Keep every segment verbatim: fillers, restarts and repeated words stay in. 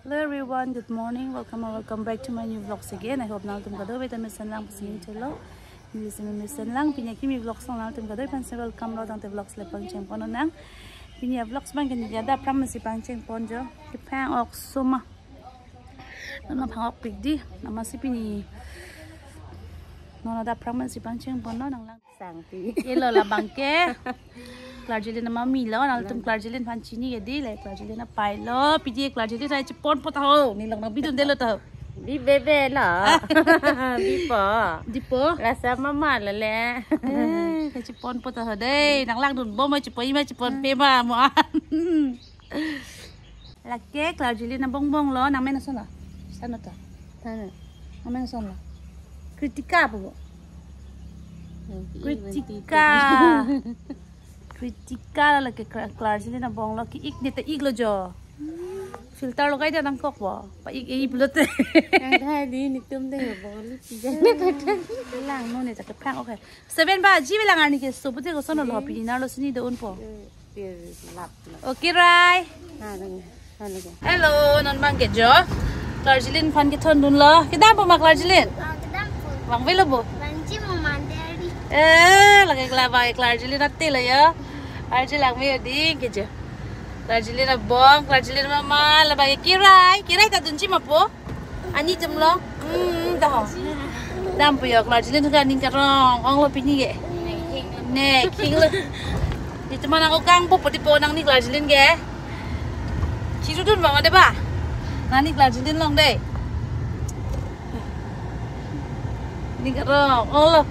Hello everyone, good morning. Welcome or welcome back to my new vlogs again. I hope nangtum kadokave ta mesen lang pusi ningthelo. Neli si mesen lang, pini kimi vlogs along nangtum kadokave aphan si welcome lo, tangte vlogs le pangcheng pon nang. Pini a vlogs abang ke neli adap aphrang si pangcheng pon jo. Kephang-ok soma. Non ma phang-ok pik di. Amatsi pini non adap aphrang si pangcheng pon lo nanglang. Sangti. Elo labang ke. Klarjilin amami lo, nangtum klarjilin aphan chini ke di, le klarjilin apai lo, pidi klarjilin ai chipon po ta ho, neli long nang bidun detlo ta ho. Bi bebe lo. Bipo. Dipo. Lasi mama lo le. Eh, ke chipon po ta ho dei, nang langdun bom ma chipon, ima chipon pe ma mo an. Lake klarjilin abongbong lo, nangmen ason lo. Sano ta. Sano. Nangmen ason lo. Kritika pu bo. Hmm, Kritika. Kritika lo lake klar-, klarjilin abong lo, ki-ik ne ta ik lo jo. Filter logai dia nangkok bo. Pa-ik e pulote. Nang thai di nitum dei bo lo ti ja. Lang no ne ta kephang-ok. Seven baji bilang arni keso pute koson lo, pini nalo sini do-un po. Pir lap lo. Okay, Rai. Na lagi, na lagi. Hello, non abang ke jo. Klarjilin aphan kethondun lo. Kedam po ma klarjilin? Ah, kedam po. Vangvelo bo? Vangji mo mandari. Eh, lake kla abang klarjilin ate lo ya. Arji langme ding ke jo. Klarjilin abong, klarjilin mama, labang ke kirai, kirai ta dunji ma po. Ani tum lo. Hmm, ta ho. Dam po yo klarjilin ka ning karong, ong lo pini ke. Ne, king lo. Itum nang okang po poti po nangni klarjilin ke. Chiru dun bang de ba. Nangni klarjilin long dei. Ning karong, ong lo.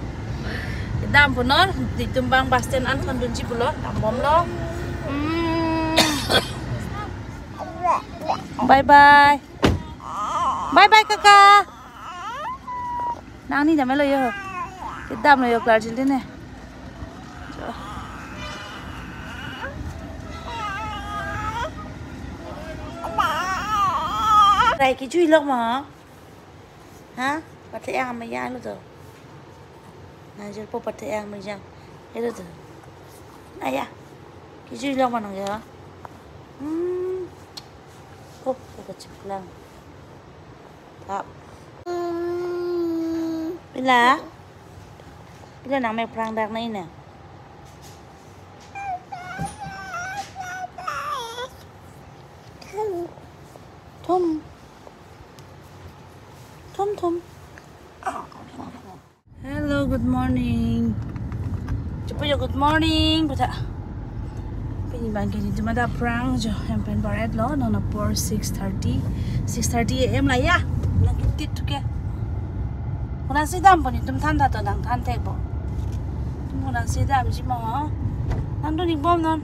Dam po non, itum abang bus stand an thondunji pulo, dam bom lo. Hmm. Bye bye. Bye bye, kaka. Nangni damlo yo. Kedam lo yo klarjilin ne. Rai kejui lok ma. Ha? Pathe ang ma ya lo to. Nangji po pathe ang ma ya. Elo to. Aya. Kejui lok ma nang ya. Hmm. Oh, kachiplang. Tap. Pila? Pila nang me prang dak na ina? Thum. Thum, thum. Hello, good morning. Chepu jo, good morning. Puta. Pini abang ke nitum adap aphrang jo, hem pen bar-et lo, non apor six thirty, six thirty A M la ya. Nang kitit tu ke. Konatsi dam po nitum than ta to, nang than thek po. Tum konatsi damji ma ho. Nang dun ik bom non.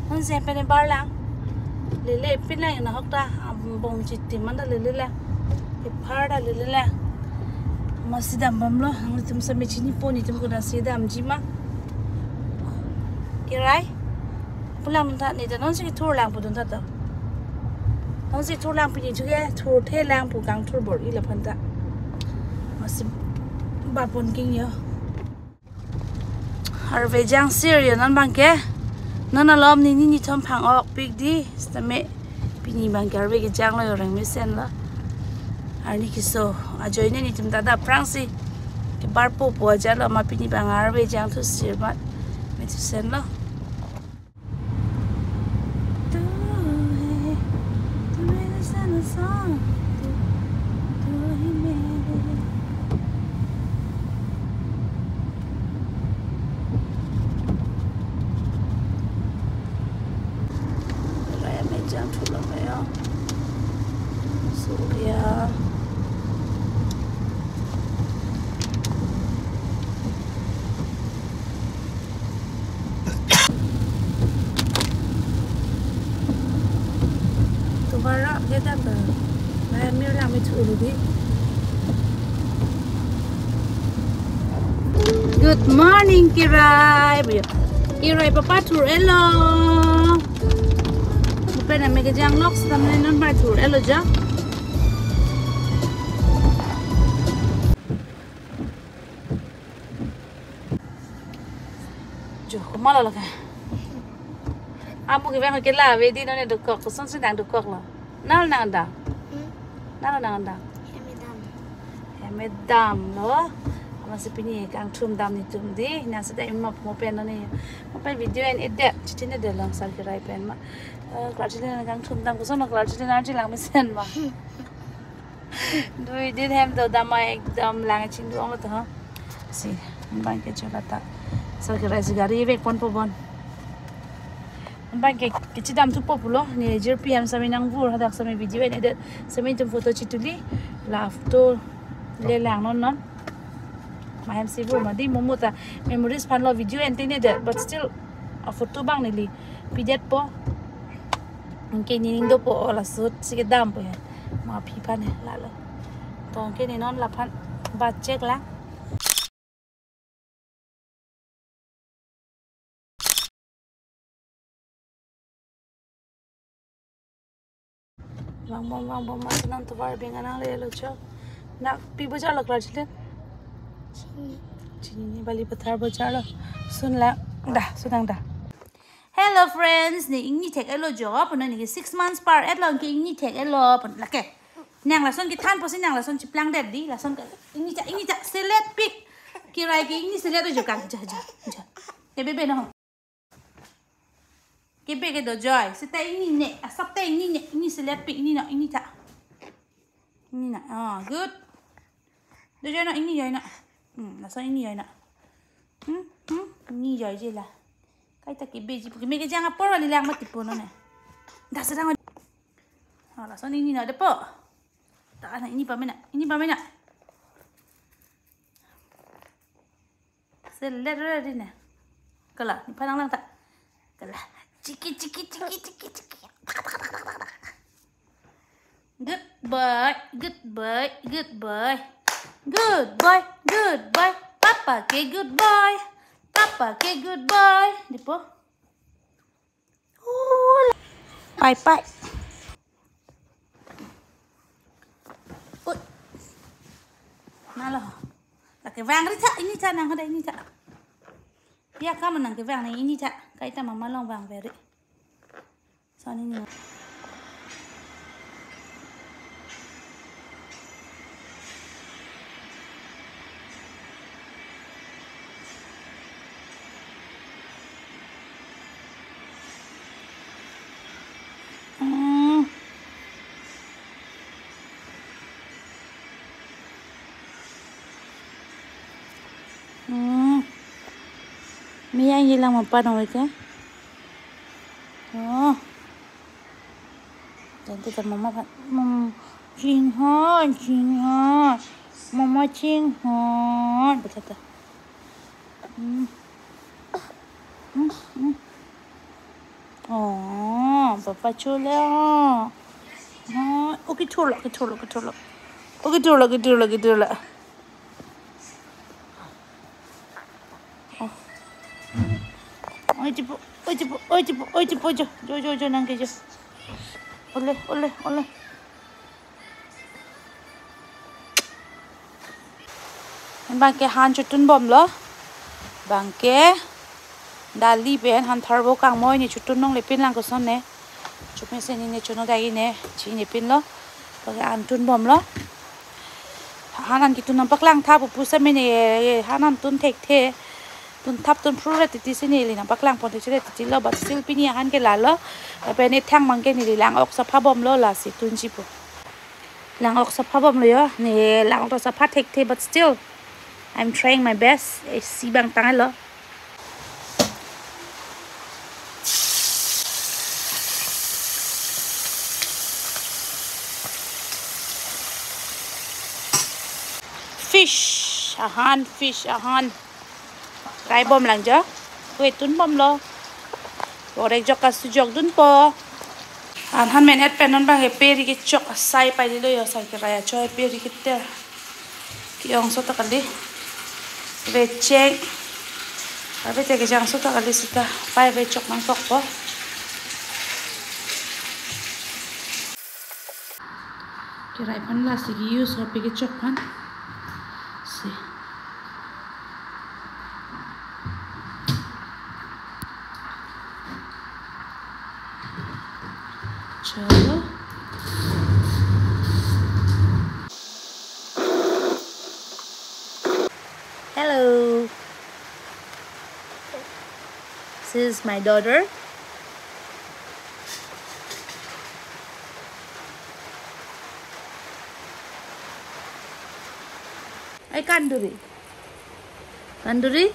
Non si hem pen bar lang. Lele pin lang na hok ta, am bong chiti man ta lele lang. Ephar ta lele lang. Amatsi dam bom lo, nangtum same chini po nitum konatsi damji ma. Kirai? Pu lang ta ne ta non si thur lang pu dun ta to. Non si thur lang pini chu ke thur the lang pu kangthur bor-i la aphan ta. Amatsi ba pon king yo. Arve jang sir yo non abang ke. Non alom nini nithom phang-ok pik di. Sitame pini abang ke arve kejang lo yo reng mesen lo. Arni keso ajoine nitum ta adap aphrang si kebar po po aja lo ma pini abang arve jang thu sir mat. Me thu sen lo. Raya mejang thulo kayo. So, yeah. Tumara ke ta ba. Ba mir lang me thu di. Good morning, Kirai. Kirai papa thur-et lo. Pen ame kejang lok sitame non ba thur-et lo ja. Jo, komat lo lake. Amu kevang ke la ave di non ne dokok, kosonsi nang dokok lo. Nal nang da. Nang nang dam. Hem dam. Hem dam lo. Amatsi pini kangthum dam netum dei. Nang seta ema mo pen lo ne. Mo pen video en-edet. Chitin de lo sar kirai pen ma. Eh, klar chitin kangthum dam koson klar chitin arji lang mesen ma. Dui din hem do dam ma ekdam lang chingdu ong lo to ha. Si, bang ke chola ta. Sar kirai si gari vek ponpo bon. Bang ke, kechedam thupo pulo, ne jirpi hem sami nangvur, hadak sami video en-edet, sami netum photo chituli, la photo le lang non non. Ma hem si vur ma dei mo mo ta, memories aphan lo video en-edet, but still, a photo bang neli pidetpo. Anke ne ning dopo, o laso si kedampo ya. Ma aphi aphan he, lalo. To anke ne non laphan, ba chek lang. Vang bom, vang bom, ma sunan tovar beng anang le lo cho. Nang pi bojar lo klar chitin? Chini. Chini ni Bali Pathar bojar lo. Sun lang da, sun lang da. Hello friends, ne ingni thek-et lo jo, pon ne six months par-et lo, anke ingni thek-et lo, pon lake. Nang lason kethan pusi nang lason chiplang det dei, lason ke ingni cha, ingni cha, selet pik. Kirai ke ingni selet jo kang, ja, ja, ja. Ke bebe no. Ke be ke do joi, seta ingni ne, asap ta ingni ne, ingni selet pik, ingni no, ingni cha. Ingni na, ah, good. Do joi no, ingni joi no. Hmm, lason ingni joi no. Hmm, hmm, ingni joi je la. Kaita ke beji, ke me ke jang apor wali lang mati puno ne. Da sedang. Ah, lason ingni na depo. Ta na ingni pamena, ingni pamena. Selet ready na. Kala, nephan nang lang ta. Kala. Chiki, chiki, chiki, chiki, chiki. Good boy, good boy, good boy. Good boy, good boy. Papa ke good boy. Papa ke good boy. Depo. Pai, pai. Ui. Malo. Lake vang ri cha, ingni cha nang kada ingni cha. Ya kam nang kevang nang ingni cha. Kaita mama long vang veri. Son ingni. Hmm. Hmm. Mi yang hilang mapan awet ya. Oh. Tante ta mama aphan. Hmm. Chinghon, chinghon. Mama chinghon. Betul ta. Hmm. Hmm, hmm. Oh, papa chule. Oh, oh, kithurlo, kithurlo, kithurlo. Oh, kithurlo, kithurlo, kithurlo. Oh. Oi, chipu, oi, chipu, oi, chipu, oi, chipu, jo, jo, jo, jo, nang ke jo. Ole, ole, ole. Bangke han chotun bomlo. Bangke dali pen han tharvo kangmoi ne chotun longle pin lang koson ne. Chomesen ne chono dagi ne chinine pinlo. Bangke han tun bomlo. Han an ketun nangpaklang tha pu pusitame ne han an tun thekthe. Tun thap tun phru ra titi si neli nangpaklang pon titi ra titi lo, but still pini han ke lalo. Lapen ne thang bangke neli lang-ok sapha bomlo, lasi tunji pu. Lang-ok sapha bomlo yo. Ne lang-ok ta sapha thekthe, but still I'm trying my best. Eh, si bang tanglo. Fish, ahan, fish, ahan. Fry bom lang jo. Kue tun bomlo. Orek jok kasu jok dunpo. An han men et pen non bang epe ri kechok asai pai lilo yo, sar kirai acho epe ri keter. Ke-ong so ta kali. Vechek. Ave te kejang so ta kali sita. Pai vechok nangkokpo. Kirai aphan lasi ke-use hopi kechok aphan. Si. Chalo. This is my daughter. Ai, Kanduri. Kanduri.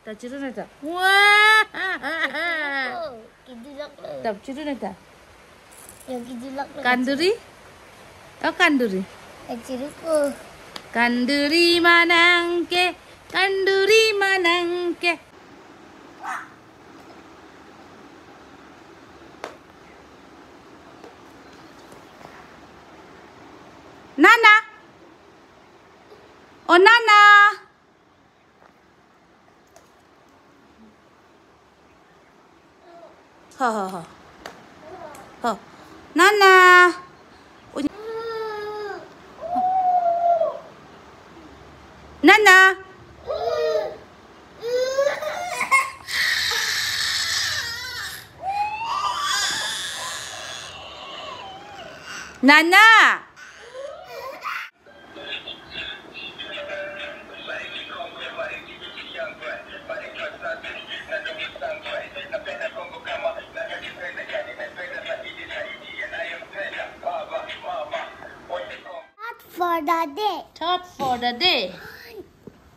Ta chiru neta. Wah. Kidulak lo. Ta chiru neta. Ya, kidulak lo. Kanduri. Oh, Kanduri. Ya, chiru ko. Kanduri manang ke, Kanduri manang ke. Nana. Oh, Nana. Ho, ho, ho. Ho. Nana. Uy-, Nana. Nana. Thought for the day. Thought for the day.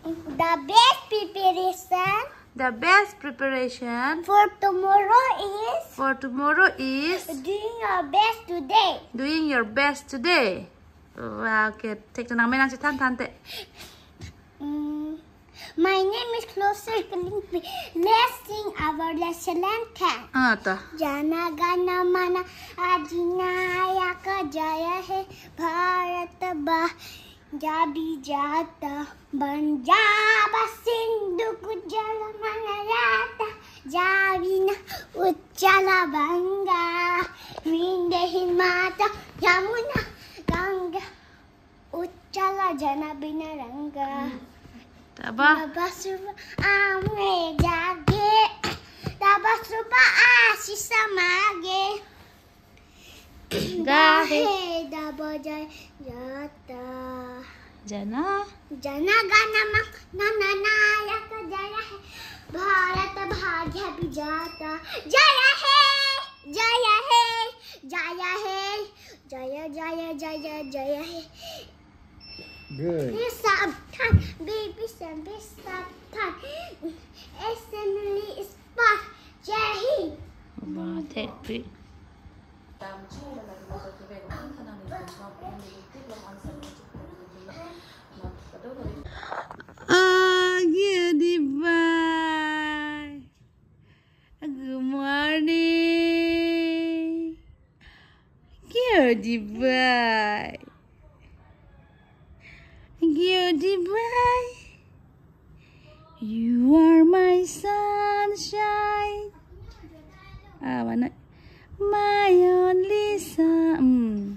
The best preparation. The best preparation. For tomorrow is. For tomorrow is. Doing your best today. Doing your best today. Wah, okay. Thek, nangmen nangchethan thante. Mm, my name is Closer Kalingpi. Let's sing our national anthem. Ah, ta. Jana Gana Mana Adhinayaka Jaya He Bharat Bha Jabhi Jata Punjab Sindhu Kujala Maharata Javina Ujjala Banga Vinde Himata Yamuna Ganga Ujjala Janabina Ranga. Taba. Nabasuba Amre Jage Nabasuba Asisa Mage Gahe. Gahe Daba Jai Jata. Jana. Jana Gana Mana Adhinayaka Jaya He Bharat Bhagya Vijata Jaya He Jaya He Jaya He Jaya Jaya Jaya Jaya He. Good. Be sabdhan, baby son, be sabdhan. Assembly is pass. Jai Hind. Ba, thek pi. Ah, good evening. Good morning. Goodbye. Goodbye. You are my sunshine. Ah, mana? My only sun. Hmm.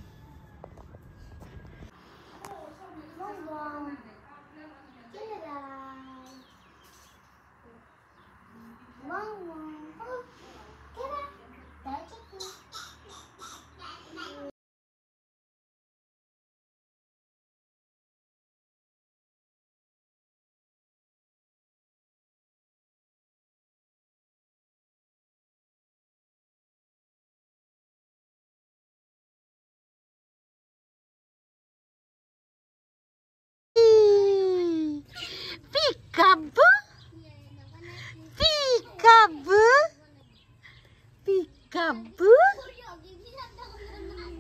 Peekaboo. Peekaboo. Peekaboo.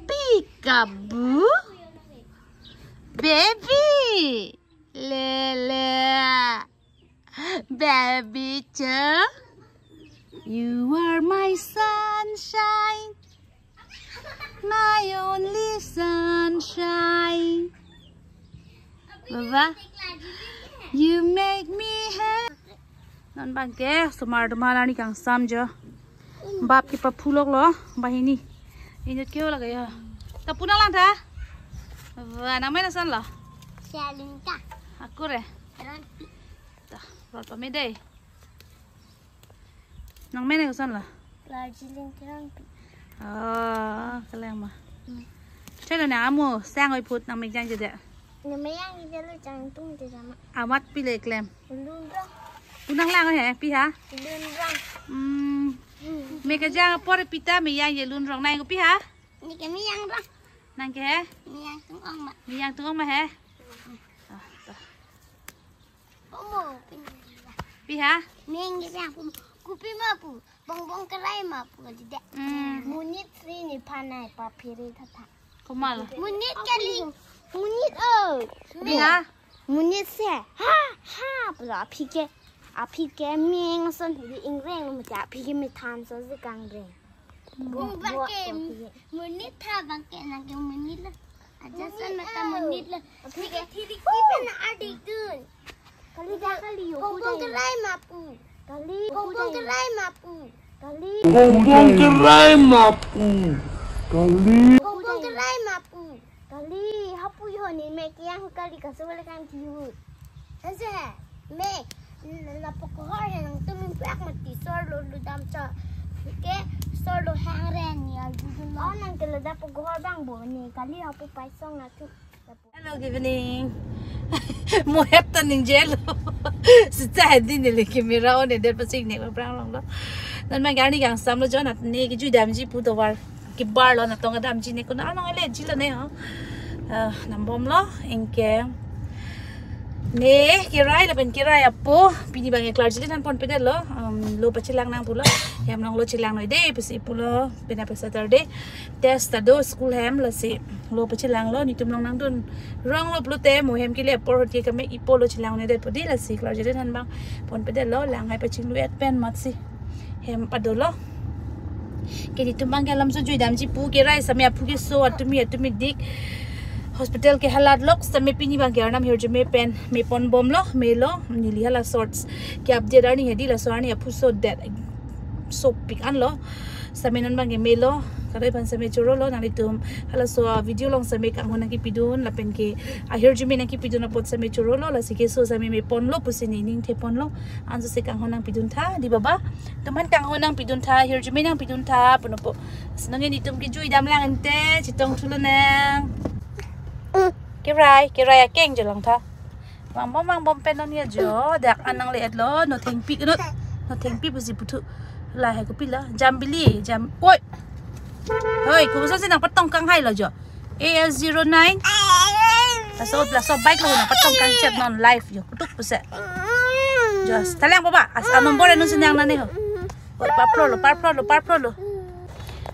Peekaboo. Baby. Lele. Baby Cho, you are my sunshine, my only sunshine. Baba, you make me happy. Non bangke osomar atum arni kangsam jo. Bap kepaphu lok lo, banghini. Inut keu lake ya. Ta puna lang ta? Wah, nangmen ason lo? Sialinta. Aku re. Ron. Ta, rot pame dei. Nangmen ason lo? Darjeeling Terangpi. Oh, kelang ma. Hmm. Chalo na amo, sang oi put nangmen jang jeda. Nemayang ijalo changtung te jama. Amat pi le klem. Lunrong. Punang lang he, pi ha? Lunrong. Hmm. Me kejang apor pita meyang je lunrong nang ko pi ha? Neke meyang rong. Nang ke he? Meyang tung-ong ma. Meyang tung-ong ma he? Ah, to. Omo, pin. Pi ha? Meyang ke yang pu. Kopi ma pu. Bongbong kerai ma pu kali de. Hmm. Monit si nephan nai pa phere tha tha. Komat lo? Monit kali. Monit o. Pi ha? Monit si. Ha, ha, pu la aphi ke. Aphi ke meng ason hidi ingreng lo mati aphi ke methan ason si kangreng. Bung bang ke monit tha bang ke nang ke monit lo. Aja ason mata monit lo. Aphi ke thiri kipen adik dun. Kali ja kali yo. Bongbong kerai ma pu. Kali. Bongbong kerai ma pu. Kali. Bongbong kerai ma pu. Kali. Bongbong kerai ma pu. Kali. Hapu yo ni me kiyang kali kasu wale kan tiut. Ase he. Me. Lapu kohor he nangtum imprak mati sor lo ludam cha. Ke sor lo hang ren ni arju dun lo. Oh nang ke lapu kohor bang bo ni kali hapu paisong atu. Hello, good evening. Mo hep ta ningjelo. Sita hedi neli camera on edet pasik ne prang long lo. Non ma garni kangsam lo jo nat ne kejui damji pu tovar. Kebar lo natong damji ne kuna anong ele ji lo ne ho. Ah, nambom lo anke. Ne kerai lapen kerai apo pini bang klarjili nangponpedet lo. Um, lo pachelang nang pulo. Hem nanglo chelang noi de pusi pulo pena pe Saturday. Test ta do school hem lasi lo pachelang lo netum long nangdun rong lo pulote mo hem kele apor hot ke kame ipo lo chelang ne det pudi lasi klarjili nang bang ponpedet lo lang hai pachinglu et pen matsi hem pado lo. Ke netum bang ke alam so jui damji pu kerai same aphu keso atumi atumi dik hospital ke halat lok same pini bang ke arnam hirjume pen meponbom lo me lo neli hala shorts ke update arni hedi laso arni aphu so det sopik an lo. Same non bang ke me lo, kadai pan same choro lo, nanglitum halaso a video long same kanghon nangkipidun, lapen ke ahirjume nangkipidun apot same choro lo, lasi keso same mepon lo, pusi ne ning thepon lo, anso se kanghon nangpidun tha, di baba, tuman kanghon nangpidun tha, ahirjume nangpidun tha, punopo. Sinong netum kejui damlang ente, chetong thulo nang. Kerai, kerai akeng jelang tha. Vangbom vangbom pen non ya jo, dak an nangle-et lo, no thengpi, no, no thengpi pusi puthu. Lahai kopi la, jambili, jam, oi. Hoi, kopuson si nangpatong kanghai lo jo. A S zero nine. Laso, laso bike lo nangpatong kangchep non live jo. Kutuk pusi. Jo, talang baba, as a number enu si nang nane ho. Oi, parplo lo, parplo lo, parplo lo.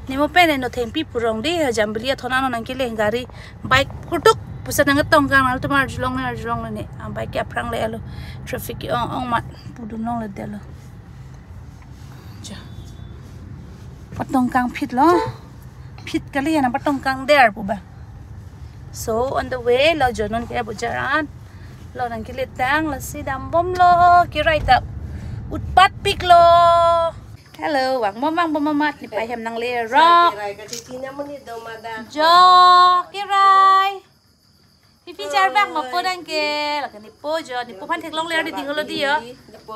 Nemo pen no thengpi purong di, jambili athon ano nangkele gari bike kutuk pusi nangtong kang al tumar arjulong ne arjulong ne. A bike ke aphrang le alo. Traffic ke ong ong mat pudun longle det lo. Ja. Patong kang phit lo. Phit kali ya nangpatong kang der pu ba. So on the way lo jo non ke bojaran. Lo nangkele tang lasi dambom lo kerai ta utpat pik lo. Hello, vangbom vangbom amat ne pai hem nangle rok. Kerai kachichina muni do mada. Jo, kerai. Pipi char bak ma po nang ke. Lake ne po jo, ne po phan theklongle di ding lo di yo.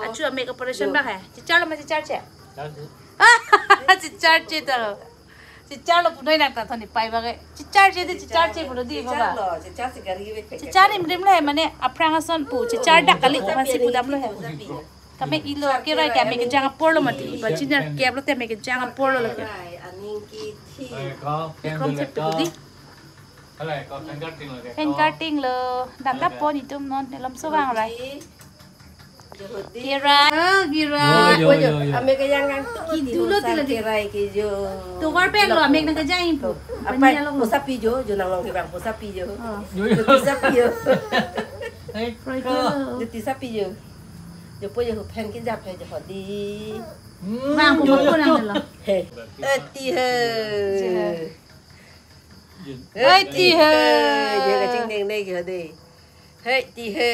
Achu a make operation bak he. Chichar lo ma chichar che. Chichar che to. Chichar lo punoi nang ta thoni pai bak he. Chichar che di chichar che pulo di baba. Chichar lo, chichar si gari ve. Chichar imrim lo he mane aphrang ason pu. Chichar dak kali ko phan si pudam lo he. Kame ilo kerai ke ame kejang apor lo mati. Iba junior kep lo te ame kejang apor lo lake. Aning kithi. Ikrom thep pudi. Fan cutting lo. Dam dap po netum non nelom so vang rai. Kerai. Ah, kerai. Yo, yo, yo, yo. Ame kejang kan. Kidu lo tila di. Kerai ke jo. Tovar pek lo ame nang kejang impu. Apa? Pusapi jo, jo nang long ke bang pusapi jo. Oh. Yo, yo. Pusapi jo. Hey, right ko. Jo tisapi jo. Jo po jo pen ke jap he jo hodi. Hmm. Bang, jo po nang lo. He. Eti he. Eti he. Je kaching deng dei ke hodi. Hei, ti he.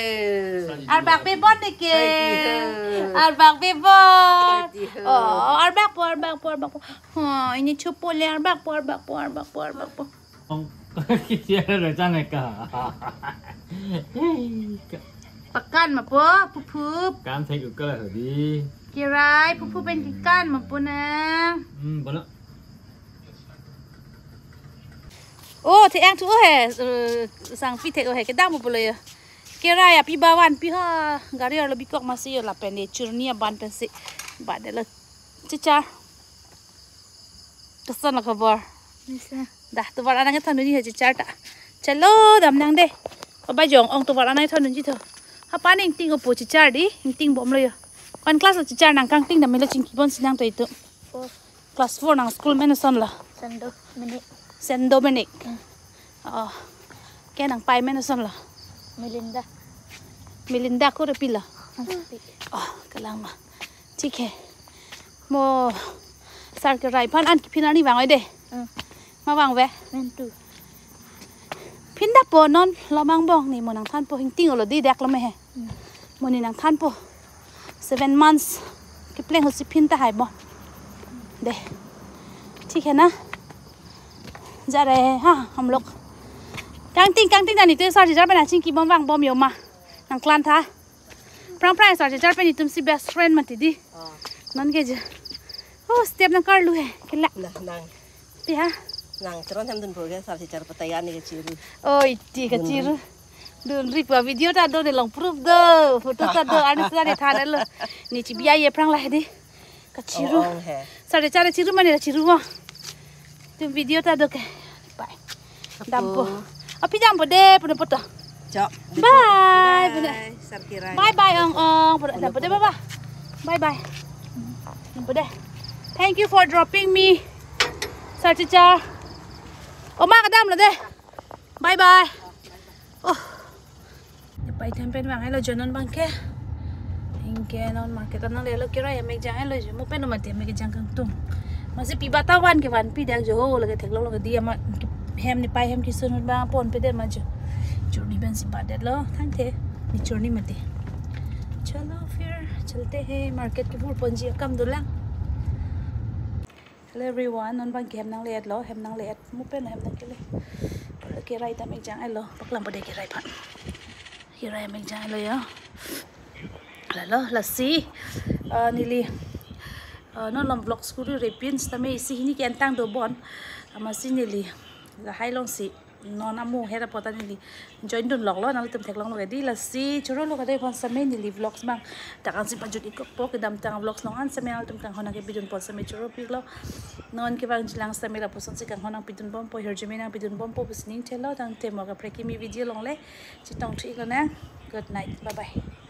Arbak bebon de ke. Hei, ti he. Arbak bebon. Hei, ti he. Oh, arbak po, arbak po, arbak po. Ha, ini chupo le arbak po, arbak po, arbak po, arbak po. Kisia ada sana ka. Pakan ma po, pupup. Kan thek ukal di. Kerai, pupup pen kekan ma po nang. Hmm, bola. Oh, the-ang thu he, eh, sangpi thek-o he, kedam pulo yo. Kerai api ba vanpi ha, gari arlo bikok masi yo lapen de churni aban pensi. Badetlo. Chichar. Koson lo khobor? Nisa. Dah, tovar an nangkethondunji he chichar ta. Chalo, damnang de. Baba Jong-ong tovar an nangkethondunji tho. Hapa ne ingting-opo chichar di, ingting bomlo yo. Kon class lo chichar nang kangting dam melo chingki bonsi nang to itu. Four. Class four nang school men ason lo. Saint Dominic. Saint Dominic. Hmm. Oh. Ke nangpai men ason lo. Melinda. Melinda ko repi lo. Hansapi. Oh, kalang ma. Thik he. Mo sar kerai aphan an kephin arni vang oi de. Hmm. Ma vangve? Mentu. Phin dapo non lo mangbong ne mo nangthanpo, ingting-olo di dak lo me he. Hmm. Mo ne nangthanpo. Seven months. Kepleng hosi phin tahai bo. De. Thik he na. Ja rahe hain hum log. Kangting, kangting ta netum sar chichar pen nangchingki bom vangbom yo ma. Nangklang tha. Prang prang sar chichar pen netumsi best friend mati di. Oh. Non ke je. Oh, step nangkarlu he. Kelak. Nah, nang. Pi ha? Nang cheron hem dunpo ke sar chichar pataya ne kachiru. Oi, ti kachiru. Dunri. Dunri pa video ta do ne long proof do. Photo ta do, ani sa ne than lo. Ne chibi-i aphrang la he di. Kachiru. Ong-ong he. Sar chichar chiru mane kachiru mo. Netum video ta do ke. Bye. Dampo. Api dampo de, puno poto. Chok. Bye. Bye. Sar kerai. Bye bye, ong-ong. Puno dampo de, baba. Bye bye. Dampo de. Thank you for dropping me. Sar chichar. Oma kedam lo de. Bye bye. Oh. Pai time pen vang-et lo jo non abang ke. Anke non market an nanglelo, kerai amek jang-et lo jo. Mo pen mati amek jang kangtung. Masi pi ba ta van ke vanpi dak jo ho lake theklong lo ke di ama hem ne pai hem kisun ba ponpe det ma jo. Churni pensi badetlo. Thangte. Ne churni mati. Chalo phir chalte he, market kevur ponji akam dolang. Hello everyone, non abang ke hem nangle-et lo, hem nangle-et, mo pen hem nangkele. Kerai ta amek jang-et lo, paklang pada kerai aphan. Kerai amek jang-et lo ya. Lalo, lasi, eh, neli, eh, non along vlog kuri repin, sitame isi hini ke-en tang dobom, amatsi neli lahai alongsi non amu hera pota neli join dunlok lo, nanglitum theklong lo ke di, lasi choro lo kadai aphan sitame neli vlogs abang dak ansi pajut-ikpo, kedamtang vlogs along an sitame nanglitum kanghon nangkepidun apot sitame choro pik lo. Non kevangji lang sitame lapusonsi kanghon nangpidun bompo, hirjume nangpidun bompo pusi ning thelo. Tangte mo kaprek kimi video along le chetong thu-ik lonang. Good night. Bye bye.